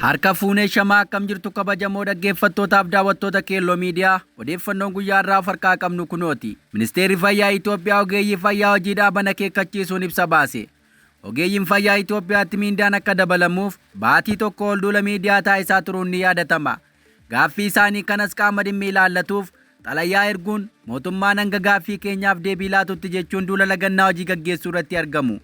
Harka fuunee shamaa akkam jirtu kabajamoo dhaggeeffattootaaf daawwattoota Keelloo Miidiyaa odeeffannoon guyyaa irraa of harkaa qabnu kunooti. Ministeerri Fayyaa Itoophiyaa ogeeyyii fayyaa hojii dhaaban akeekkachiisuun ibsa baase. Ogeeyyiin fayyaa Itoophiyaatti miindaan akka dabalamuuf baatii tokko ol duula miidiyaa taasisaa turuun ni yaadatama. Gaaffii isaanii kanas qaama dhimmi ilaallatuuf xalayaa erguun mootummaan hanga gaaffii keenyaaf deebii laatutti jechuun duula lagannaa hojii gaggeessuu irratti argamu.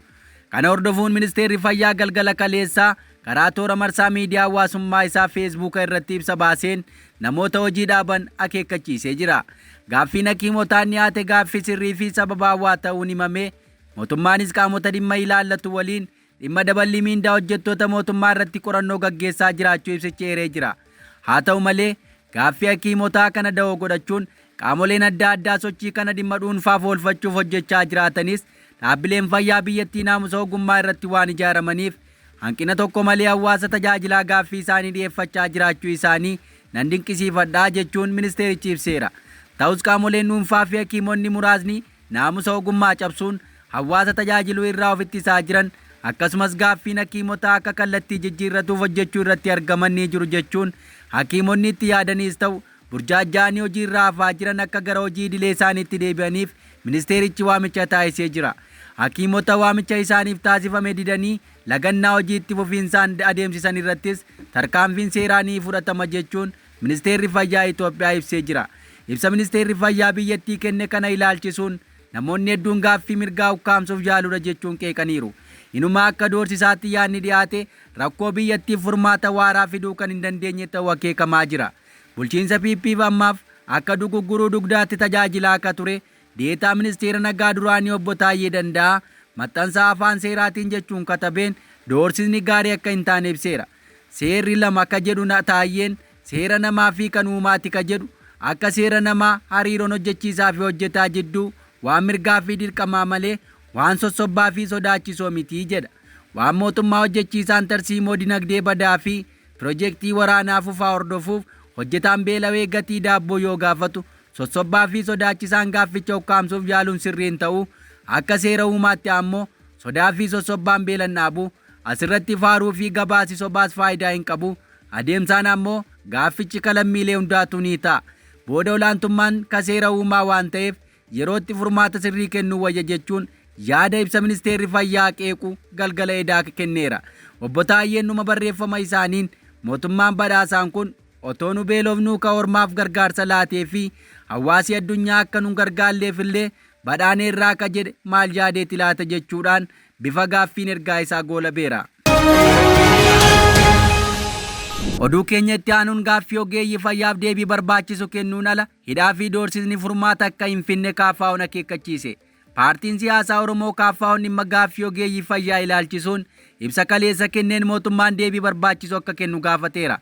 Kana hordofuun Ministeerri Fayyaa galgala kaleessaa karaa toora marsaa miidiyaa hawaasummaa isaa Feesbuuka irratti ibsa baaseen namoota hojii dhaaban akeekkachiisee jira. Gaaffiin hakiimotaan dhiyaate gaaffii sirrii fi sababaawaa ta'uun himamee mootummaanis qaamota dhimma ilaallatu waliin dhimma daballii miindaa hojjettoota mootummaa irratti qorannoo gaggeessaa jiraachuu ibsichi eeree jira. Haa ta'u malee, gaaffii hakiimotaa kana dahoo godhachuun qaamoleen adda addaa sochii kana dhimma dhuunfaaf oolfachuuf hojjechaa jiraatanis dhaabbileen fayyaa biyyattii naamusa ogummaa irratti waan ijaaramaniif hanqina tokko malee hawaasa tajaajilaa gaaffii isaanii dhiyeeffachaa jiraachuu isaanii nan dinqisiifadha jechuun ministeerichi ibseera. Ta'us qaamoleen dhuunfaa fi hakiimonni muraasni naamusa ogummaa cabsuun hawaasa tajaajiluu irraa of ittisaa jiran akkasumas gaaffiin hakiimotaa akka kallattii jijjiirratuuf hojjechuu irratti argaman ni jiru jechuun hakiimonni itti yaadaniis ta'u burjaajja'anii hojii irraa hafaa jiran akka gara hojii idilee isaaniitti deebi'aniif ministeerichi waamicha taasisee jira. Hakiimota waamicha isaaniif taasifame didanii lagannaa hojii itti fufiinsaan adeemsisan irrattis tarkaanfiin seeraa ni fudhatama jechuun Ministeerri Fayyaa Itoophiyaa ibsee jira. Ibsa Ministeerri Fayyaa biyyattii kenne kana ilaalchisuun namoonni hedduun gaaffii mirgaa ukkaamsuuf yaaluudha jechuun qeeqaniiru. Inumaa akka doorsisaatti yaadni dhiyaate rakkoo biyyattiif furmaata waaraa fiduu kan hin dandeenye ta'uu akeekamaa jira. Bulchiinsa PPf ammaaf akka dugugguruu dugdaatti tajaajilaa akka ture Deetaa Ministeera Nagaa duraanii Obbo Taayyee Danda'aa maxxansa afaan seeraatiin jechuun katabeen doorsisni gaarii akka hin taane ibseera. Seerri lama ka jedhu Taayyeen seera namaa fi kan uumaati ka jedhu akka seera namaa hariiroon hojjechiisaa fi hojjetaa jidduu waan mirgaa fi dirqamaa malee waan sossobbaa fi sodaachisoo miti jedha. Waan mootummaa hojjechiisaan tarsiimoo dinagdee badaa fi pirojektii waraanaa fufaa hordofuuf hojjetaan beelawee gatii daabboo yoo gaafatu Sossobbaa fi sodaachisaan gaafficha ukkaamsuuf yaaluun sirrii hin ta'u. Akka seera uumaatti ammoo sodaa fi sossobbaan beela hin dhaabu. Asirratti faaruu fi gabaasi sobaas faayidaa hin qabu. Adeemsaan ammoo gaaffichi ka lammiilee hundaatuu ni ta'a. Booda olaantummaan ka seera uumaa waan ta'eef yerootti furmaata sirrii kennuu wayya jechuun yaada ibsa ministeerri fayyaa qeequ galgala edaa kenneera. Obbo Taayyeen dhuma barreeffama isaaniin mootummaan badhaasaan kun Otoo nu beelofnuu ka ormaaf gargaarsa laatee fi hawaasi addunyaa akka nun gargaalleef illee badhaaneerraa ka jedhe maal yaadeeti laata jechuudhaan bifa gaaffiin ergaa isaa goolabeera. Oduu keenya itti aanuun gaaffii ogeeyyii fayyaaf deebii barbaachisu kennuun ala hidhaa fi doorsisni furmaata akka hin finne KFO'n akeekkachiise. Paartiin siyaasaa Oromoo KFO'n dhimma gaaffii ogeeyyii fayyaa ilaalchisuun ibsa kaleessa kenneen mootummaan deebii barbaachisu akka kennu gaafateera.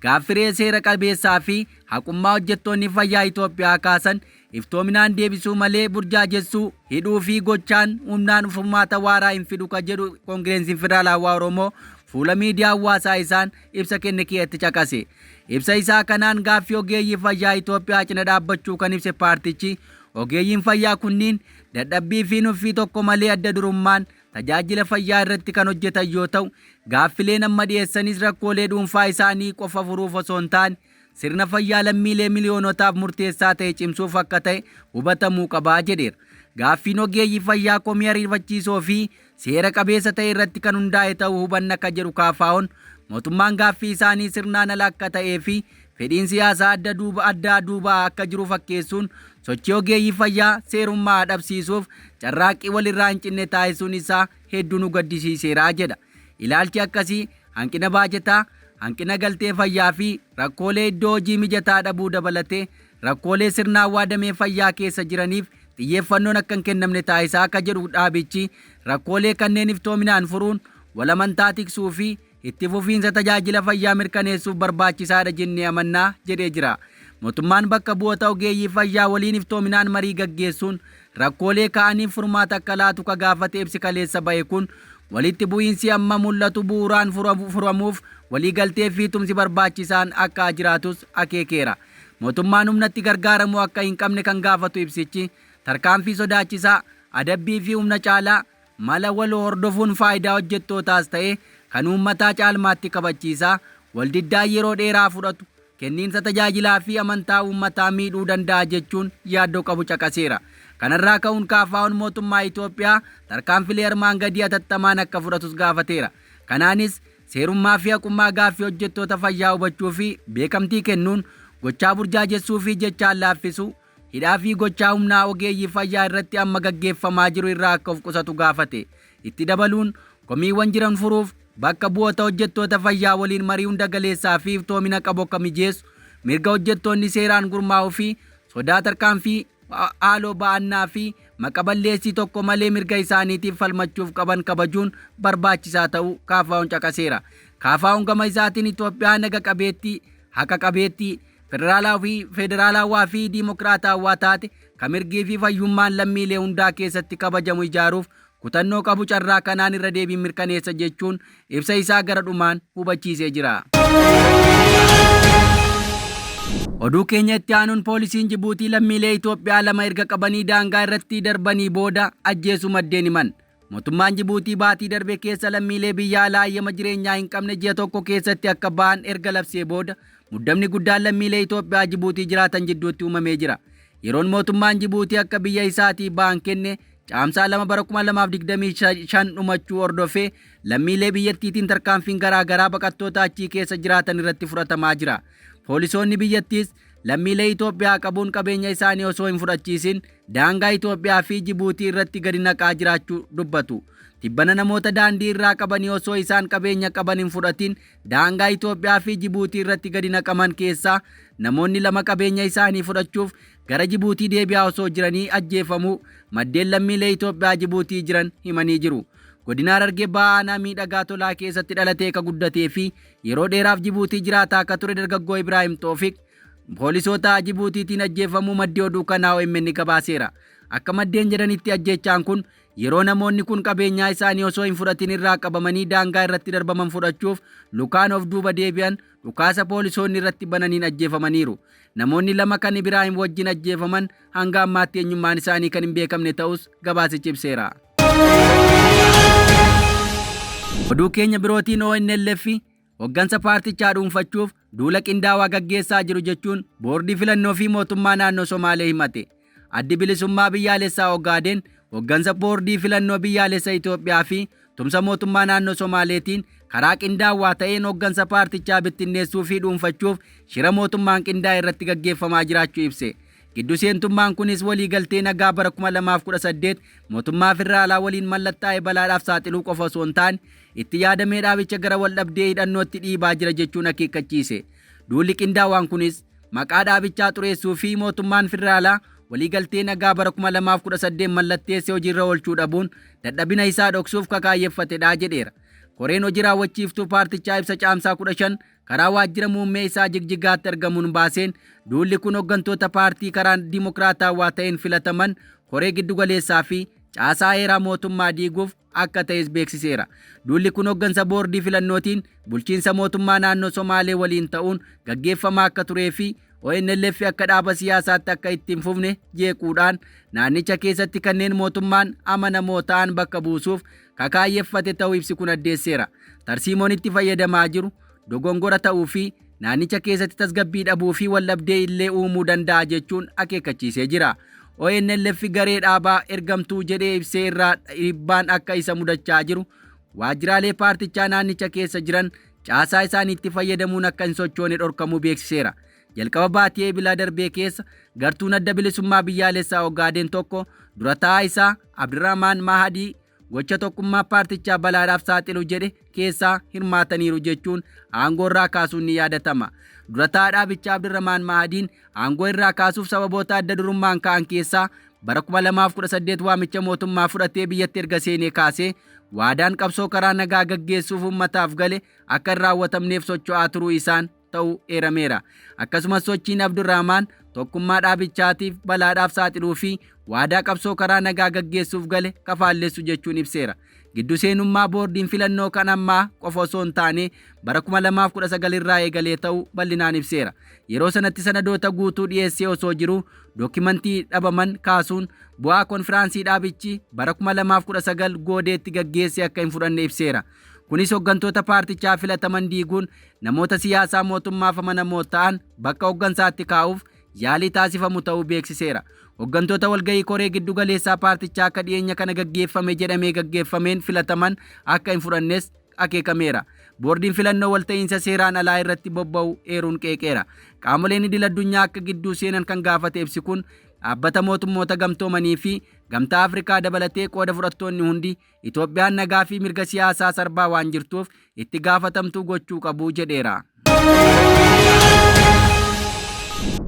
Gaaffiree seera qabeessaa fi haqummaa hojjettoonni fayyaa Itoophiyaa kaasan iftoominaan deebisuu malee burjaajessuu, hidhuu fi gochaan humnaan furmaata waaraa hin fidu ka jedhu Koongireensiin Federaalaawaa Oromoo fuula miidiyaa hawaasaa isaan ibsa kenne keessatti caqase. Ibsa isaa kanaan gaaffii ogeeyyii fayyaa Itoophiyaa cina dhaabbachuu kan ibse paartichi Ogeeyyiin fayyaa kunniin dadhabbii fi nuffii tokko malee adda durummaan tajaajila fayyaa irratti kan hojjetan yoo ta'u, gaaffileen amma dhiyeessanis rakkoolee dhuunfaa isaanii qofa furuuf osoo hin taane sirna fayyaa lammiilee miliyoonotaaf murteessaa ta'e cimsuuf akka ta'e hubatamuu qaba jedheera. Gaaffiin ogeeyyii fayyaa komii ariifachiisoo fi seera qabeessa ta'e irratti kan hundaa'e ta'uu hubanna ka jedhu KFO'n, mootummaan gaaffii isaanii sirnaan ala akka ta'ee fi fedhiin siyaasaa adda duuba addaa duuba akka jiru fakkeessuun sochii ogeeyyii fayyaa seerummaa dhabsiisuuf carraaqqii walirraa hin cinne taasisuun isaa hedduu nu gaddisiiseera jedha. Ilaalchi akkasii hanqina baajataa, hanqina galtee fayyaa fi rakkoolee iddoo hojii mijataa dhabuu dabalatee rakkoolee sirnaawwaa damee fayyaa keessa jiraniif xiyyeeffannoon akka hin kennamne taasisa akka jedhu dhaabichi, rakkoolee kanneen iftoominaan furuun wal amantaa tiksuu fi itti fufiinsa tajaajila fayyaa mirkaneessuuf barbaachisaadha jennee amanna jedhee jira. Mootummaan bakka bu'oota ogeeyyii fayyaa waliin iftoominaan marii gaggeessuun rakkoolee ka'aniif furmaata akka laatu ka gaafate ibsi kaleessa ba'e kun, walitti bu'iinsi amma mul'atu bu'uuraan furamuuf waliigaltee fi tumsi barbaachisaan akka jiraatus akeekeera. Mootummaan humnatti gargaaramuu akka hin qabne kan gaafatu ibsichi, tarkaanfii sodaachisaa, adabbii fi humna caalaa mala waloo hordofuun faayidaa hojjettootaas ta'e kan uummataa caalmaatti kabachiisa, waldiddaa yeroo dheeraa fudhatu kenniinsa tajaajilaa fi amantaa uummataa miidhuu danda'a jechuun yaaddoo qabu caqaseera. Kanarraa ka'uun KFO'n mootummaa Itoophiyaa tarkaanfilee armaan gadii hatattamaan akka fudhatus gaafateera. Kanaanis seerummaa fi haqummaa gaaffii hojjettoota fayyaa hubachuu fi beekamtii kennuun gochaa burjaajessuu fi jechaan laaffisuu, hidhaa fi gochaa humnaa ogeeyyii fayyaa irratti amma gaggeeffamaa jiru irraa akka of qusatu gaafate. Itti dabaluun komiiwwan jiran furuuf bakka bu'oota hojjettoota fayyaa waliin marii hunda galeessaa fi iftoomina qabu akka mijeessu, mirga hojjettoonni seeraan gurmaa'uu fi sodaa tarkaanfii haaloo ba'annaa fi maqa balleessii tokko malee mirga isaaniitiif falmachuuf qaban kabajuun barbaachisaa ta'uu KFO'n caqaseera. KFO'n gama isaatiin Itoophiyaa naga qabeettii, haqa qabeettii, federaalawaa fi diimokiraatawaa taate kan mirgii fi fayyummaan lammiilee hundaa keessatti kabajamu ijaaruuf kutannoo qabu carraa kanaan irra deebiin mirkaneessa jechuun ibsa isaa gara dhumaan hubachiisee jira. Oduu keenya itti aanuun poolisiin Jibuutii lammiilee Itoophiyaa lama erga qabanii daangaa irratti darbanii booda ajjeesuu maddeen himan. Mootummaan Jibuutii baatii darbe keessa lammiilee biyya alaa hayyama jireenyaa hin qabne ji'a tokko keessatti akka ba'an erga labsee booda muddamni guddaan lammiilee Itoophiyaa Jibuutii jiraatan jidduutti uumamee jira. Yeroon mootummaan Jibuutii akka biyya isaatii ba'an kenne Caamsaa 2 bara 2025 dhumachuu hordofee lammiilee biyyattiitiin tarkaanfiin garaa garaa baqattoota achii keessa jiraatan irratti fudhatamaa jira. Poolisoonni biyyattiis lammiilee Itoophiyaa qabuun qabeenya isaanii osoo hin fudhachiisin daangaa Itoophiyaa fi Jibuutii irratti gadi naqaa jiraachuu dubbatu. Tibbana namoota daandii irraa qabanii osoo isaan qabeenya qaban hin fudhatin daangaa Itoophiyaa fi Jibuutii irratti gadi naqaman keessaa namoonni lama qabeenya isaanii fudhachuuf gara Jibuutii deebi'aa osoo jiranii ajjeefamuu maddeen lammiilee Itoophiyaa Jibuutii jiran himanii jiru. Godina Harargee Bahaa aanaa Miidhagaa Tolaa keessatti dhalatee ka guddatee fi yeroo dheeraaf Jibuutii jiraataa ka ture dargaggoo Ibraahim Toofiq poolisoota Jibuutiitiin ajjeefamuu maddi oduu kanaa OMN gabaaseera. Akka maddeen jedhanitti ajjeechaan kun Yeroo namoonni kun qabeenyaa isaanii osoo hin fudhatin irraa qabamanii daangaa irratti darbaman fudhachuuf lukaan of duuba deebi'an dhukaasa poolisoonni irratti bananiin ajjeefamaniiru. Namoonni lama kan Ibiraahim wajjin ajjeefaman hanga ammaatti eenyummaan isaanii kan hin beekamne ta'us gabaasichi ibseera. Oduu keenya birootiin ONLF hoggansa paartichaa dhuunfachuuf duula qindaawaa gaggeessaa jiru jechuun boordii filannoo fi mootummaa naannoo Somaalee himate. Addi Bilisummaa Biyyaalessaa Ogaadeen hoggansa boordii filannoo biyyaalessa Itoophiyaa fi tumsa mootummaa naannoo Somaaleetiin karaa qindaawaa ta'een hoggansa paartichaa bittinneessuu fi dhuunfachuuf shira mootummaan qindaa'e irratti gaggeeffamaa jiraachuu ibse. Giddu seentummaan kunis waliigaltee nagaa bara 2018 mootummaa federaalaa waliin mallattaa'e balaadhaaf saaxiluu qofa osoo hin taane itti yaadamee dhaabicha gara waldhabdee hidhannootti dhiibaa jira jechuun akeekkachiise. Duulli qindaawaan kunis maqaa dhaabichaa xureessuu fi mootummaan federaalaa waliigaltee nagaa bara 2018 mallatteesse hojiirra oolchuu dhabuun dadhabina isaa dhoksuuf kakaayyeffatedha jedheera. Koreen hojii raawwachiiftuu paartichaa ibsa Caamsaa 15 karaa waajjira muummee isaa Jigjigaatti argamuun baaseen duulli kun hoggantoota paartii karaa dimokiraataawaa ta'een filataman koree giddugaleessaa fi caasaa heeraa mootummaa diiguuf akka ta'es beeksiseera. Duulli kun hoggansa boordii filannootiin bulchiinsa mootummaa naannoo Somaalee waliin ta'uun gaggeeffamaa akka turee fi ONLF akka dhaaba siyaasaatti akka itti hin fufne jeequudhaan naannicha keessatti kanneen mootummaan amanamoo ta'an bakka buusuuf kakaayyeffate ta'uu ibsi kun addeesseera. Tarsiimoon itti fayyadamaa jiru dogongora ta'uu fi naannicha keessatti tasgabbii dhabuu fi waldhabdee illee uumuu danda'a jechuun akeekkachiisee jira. ONLF garee dhaabaa ergamtuu jedhee ibsee irraa dhiibbaan akka isa mudachaa jiru waajjiraalee paartichaa naannicha keessa jiran caasaa isaaniitti fayyadamuun akka hin sochoone dhorkamuu beeksiseera. Jalqaba baatii Eebilaa darbee keessa gartuun adda bilisummaa biyyaalessaa Ogaadeen tokko dura taa'aa isaa Abdirahmaan Mahadii gocha tokkummaa paartichaa balaadhaaf saaxilu jedhe keessaa hirmaataniiru jechuun aangoo irraa kaasuun ni yaadatama. Dura taa'aa dhaabichaa Abdirahmaan Mahadiin aangoo irraa kaasuuf sababoota adda durummaan ka'an keessaa bara 2018 waamicha mootummaa fudhatee biyyatti erga seenee kaasee waadaan qabsoo karaa nagaa gaggeessuuf uummataaf gale akka hin raawwatamneef socho'aa turuu isaan ta'uu eerameera. Akkasumas sochiin Abdurrahmaan tokkummaa dhaabichaatiif balaadhaaf saaxiluu fi waadaa qabsoo karaa nagaa gaggeessuuf gale kafaallessu jechuun ibseera. Giddu seenummaa boordiin filannoo kan ammaa qofa osoo hin taane bara 2019 irraa eegalee ta'uu bal'inaan ibseera. Yeroo sanatti sanadoota guutuu dhiyeessee osoo jiruu dookimantii dhabaman kaasuun bu'aa konfiraansii dhaabichi bara 2019 goodeetti gaggeesse akka hin fudhanne ibseera. Kunis hoggantoota paartichaa filataman diiguun namoota siyaasaa mootummaaf amanamoo ta'an bakka hoggansaatti kaa'uuf yaalii taasifamu ta'uu beeksiseera. Hoggantoota walgahii koree giddu galeessaa paartichaa akka dhiyeenya kana gaggeeffame jedhamee gaggeeffameen filataman akka hin fudhannes akeekameera. Boordiin filannoo walta'iinsa seeraan alaa irratti bobba'u eeruun qeeqeera. Qaamoleen idil addunyaa akka gidduu seenan kan gaafate ibsi kun dhaabbata mootummoota gamtoomanii fi gamtaa Afrikaa dabalatee qooda fudhattoonni hundi Itoophiyaan nagaa fi mirga siyaasaa sarbaa waan jirtuuf itti gaafatamtuu gochuu qabu jedheera.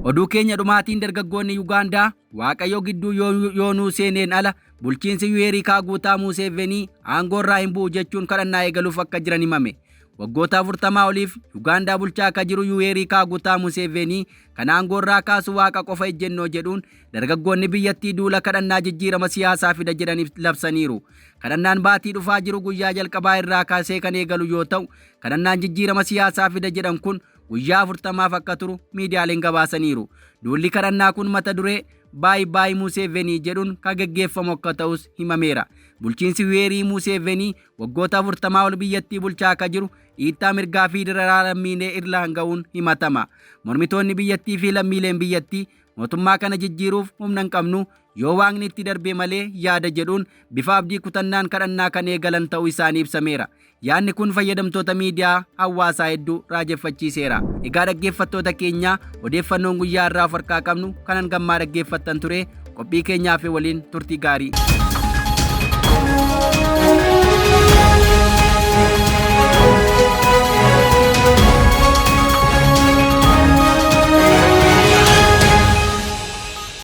Oduu keenya dhumaatiin dargaggoonni Yugaandaa Waaqayyo gidduu yoo nuu seeneen ala bulchiinsi Yuweerii Kaaguutaa Muuseevenii aangoo irraa hin bu'u jechuun kadhannaa eegaluuf akka jiran himame. Waggoota 40 oliif Yugaandaa bulchaa akka jiru Yuweerii Kaaguutaa Museevenii kan aangoo irraa kaasu Waaqa qofa ejjennoo jedhuun dargaggoonni biyyattii duula kadhannaa jijjiirama siyaasaa fida jedhan labsaniiru. Kadhannaan baatii dhufaa jiru guyyaa jalqabaa irraa kaasee kan eegalu yoo ta'u, kadhannaan jijjiirama siyaasaa fida jedhan kun guyyaa 40f akka turu miidiyaaleen gabaasaniiru. Duulli kadhannaa kun mata duree Baay Baay Museevenii jedhuun kan gaggeeffamu akka ta'us himameera. Bulchiinsi Yuweerii Museevenii waggoota 40 ol biyyattii bulchaa akka jiru dhiittaa mirgaa fi dararaa lammiilee irraan ga'uun himatama. Mormitoonni biyyattii fi lammiileen biyyattii mootummaa kana jijjiiruuf humna hin qabnu yoo waaqni itti darbee malee yaada jedhuun bifa abdii kutannaan kadhannaa kan eegalan ta'uu isaanii ibsameera. Yaadni kun fayyadamtoota miidiyaa hawaasaa hedduu raajeffachiiseera. Egaa dhaggeeffattoota keenyaa odeeffannoon guyyaa irraa of harkaa qabnu kanan gammaa dhaggeeffattan ture qophii keenyaa fi waliin turtii gaarii.